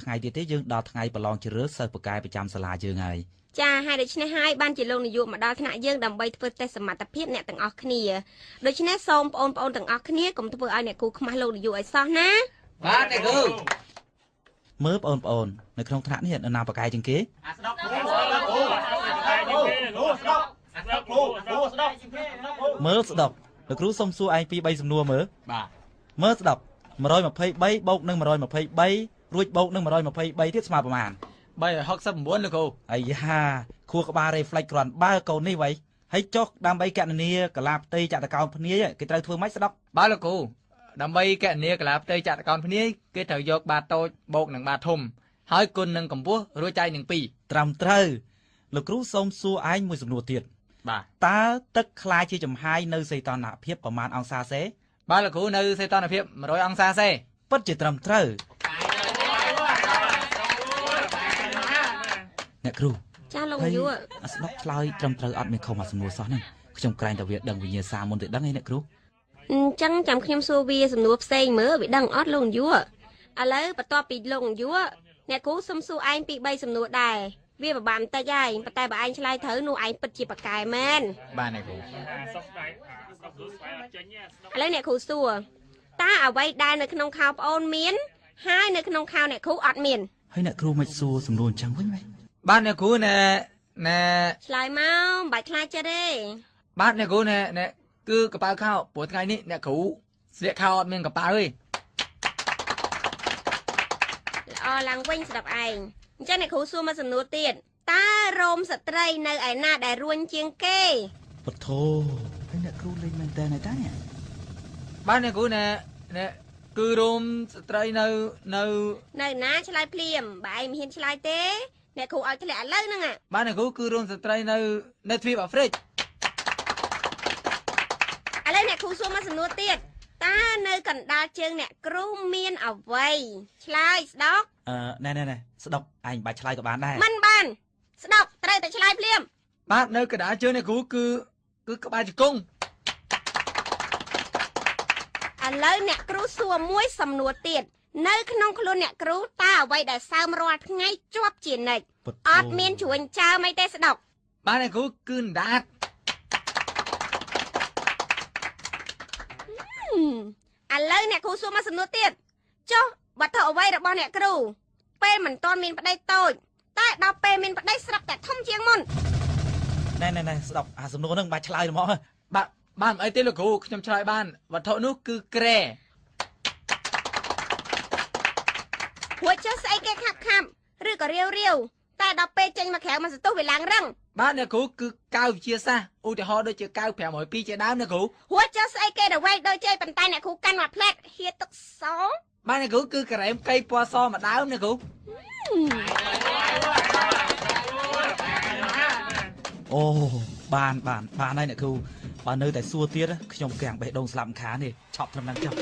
ថ្ងៃទៀតទេយើងដល់ថ្ងៃប្រឡងជ្រើសសិស្សពូកែប្រចាំសាលាយើងហើយ ចាហើយដូច្នេះហើយបានជាលោកនាយកមកដល់ថ្នាក់យើងដើម្បីធ្វើតេស្តសមត្ថភាពអ្នកទាំងអស់គ្នាដូច្នេះសូមបងប្អូនទាំងអស់គ្នាកុំធ្វើឲ្យអ្នកគ្រូខ្មាស់លោកនាយកឲ្យសោះណា បាទអ្នកគ្រូ មើលបងប្អូននៅក្នុងថ្នាក់នេះនរណាពូកែជាងគេ អាស្ដុកគ្រូស្ដុកគ្រូគ្រូគ្រូស្ដុកអាស្ដុកគ្រូគ្រូស្ដុក មើលស្ដុកលោកគ្រូសុំសួរឯង2 3សំណួរមើល បាទ មើលស្ដុក123បូកនឹង123រួចបូកនឹង123ទៀតស្មើប្រមាណ 369លោកគ្រូ អាយ៉ាខួរក្បាល reflex គ្រាន់បើកូននេះវ៉ៃហើយចុះដើម្បីកណនាកលាផ្ទៃចតុកោណភ្នាយគេត្រូវធ្វើម៉េចស្ដុក បាទលោកគ្រូដើម្បីកណនាកលាផ្ទៃចតុកោណភ្នាយគេត្រូវយកបាតតូចបូកនឹងបាតធំហើយគុណនឹងកម្ពស់រួចចែកនឹង2 ត្រឹមត្រូវលោកគ្រូសូមសួរឯងមួយសំណួរទៀត បាទ តើទឹកខ្លាយជាចំហាយនៅសីតុណ្ហភាពប្រមាណអង្សាសេ បាទលោកគ្រូនៅសីតុណ្ហភាព100អង្សាសេ ពិតជាត្រឹមត្រូវអ្នកគ្រូ ចាលោកនាយក អាស្ដុកឆ្លើយត្រឹមត្រូវអត់មានខុសមួយសំណួរសោះហ្នឹងខ្ញុំក្រែងតែវាដឹងវិញ្ញាសាមុនទៅដឹងឯអ្នកគ្រូ អញ្ចឹងចាំខ្ញុំសួរវាសំណួរផ្សេងមើលវាដឹងអត់លោកនាយកឥឡូវបន្ទាប់ពីលោកនាយកអ្នកគ្រូសុំសួរឯងពី3សំណួរដែរវាពិបាកបន្តិចហើយប៉ុន្តែបើឯងឆ្លើយត្រូវនោះឯងពិតជាប៉កែមែន បាទអ្នកគ្រូ ឥឡូវអ្នកគ្រូសួរតើអ្វីដែលនៅក្នុងខោប្អូនមានហើយនៅក្នុងខោអ្នកគ្រូអត់មាន ហើយអ្នកគ្រូមិនសួរសំណួរអញ្ចឹងវិញ បាទអ្នកគ្រូណែណែ ឆ្លើយមកមិនបាច់ខ្លាចចិត្តទេ បាទអ្នកគ្រូណែណែគឺកប៉ៅខោព្រោះថ្ងៃនេះអ្នកគ្រូស្លៀកខោអត់មានកប៉ៅទេ ល្អឡើងវិញស្ដាប់ឯងអញ្ចឹងអ្នកគ្រូសួរមកសំណួរទៀតតើរោមស្ត្រីនៅឯណាដែលរួញជាងគេ ពុទ្ធោហើយអ្នកគ្រូលេងមែនតើណែតានេះ បាទអ្នកគ្រូណែណែគឺរោមស្ត្រីនៅនៅ នៅណាឆ្លើយភ្លាមបើឯងមិនហ៊ានឆ្លើយទេអ្នកគ្រូឲ្យធ្លាក់ឥឡូវហ្នឹង បាទអ្នកគ្រូគឺរោមស្ត្រីនៅនៅទ្វីបអាហ្វ្រិក ឥឡូវអ្នកគ្រូសួរមកសំណួរទៀតតើនៅកណ្ដាលជើងអ្នកគ្រូមានអ្វីឆ្លើយស្ដុក អឺណែណែណែស្ដុកឯងបាច់ឆ្លើយក៏បានដែរ មិនបានស្ដុកត្រូវតែឆ្លើយភ្លាម បាទនៅកណ្ដាលជើងអ្នកគ្រូគឺគឺក្បាលជង្គង់ ឥឡូវអ្នកគ្រូសួរមួយសំណួរទៀតនៅក្នុងខ្លួនអ្នកគ្រូតើអ្វីដែលសើមរាល់ថ្ងៃជាប់ជានិច្ចអត់មានជ្រួញចើមអីទេស្ដុក បាទអ្នកគ្រូគឺអណ្ដាត ឥឡូវអ្នកគ្រូសួរមកសំណួរទៀតចុះវត្ថុអ្វីរបស់អ្នកគ្រូពេលមិនទាន់មានប្តីតូចតែដល់ពេលមានប្តីស្រាប់តែធំជាងមុន ណែណែណែស្ដុកអាសំណួរហ្នឹងបាច់ឆ្លើយហ្មង បាទបានអីទេលោកគ្រូខ្ញុំឆ្លើយបានវត្ថុនោះគឺក្រែ រួចចុះស្អីគេខាប់ខាប់ឬក៏រាវរាវតែដល់ពេលចេញមកក្រៅមកសន្ទុះវាឡើងរឹង បាទអ្នកគ្រូគឺកៅវិទ្យាសាស្ត្រឧទាហរណ៍ដូចជាកៅ502ជាដើមអ្នកគ្រូ រួចចុះស្អីគេដែលវែកដូចជ័យប៉ុន្តែអ្នកគ្រូកាន់មួយផ្លែតហៀទឹកស បាទអ្នកគ្រូគឺការ៉េមកៃពណ៌សមមួយដើមអ្នកគ្រូ អូបានបានបានហើយអ្នកគ្រូបើនៅតែសួរទៀតខ្ញុំកាំងបេះដូងស្លាប់ម្ខាននេះឆប់ត្រឹមហ្នឹងចុះ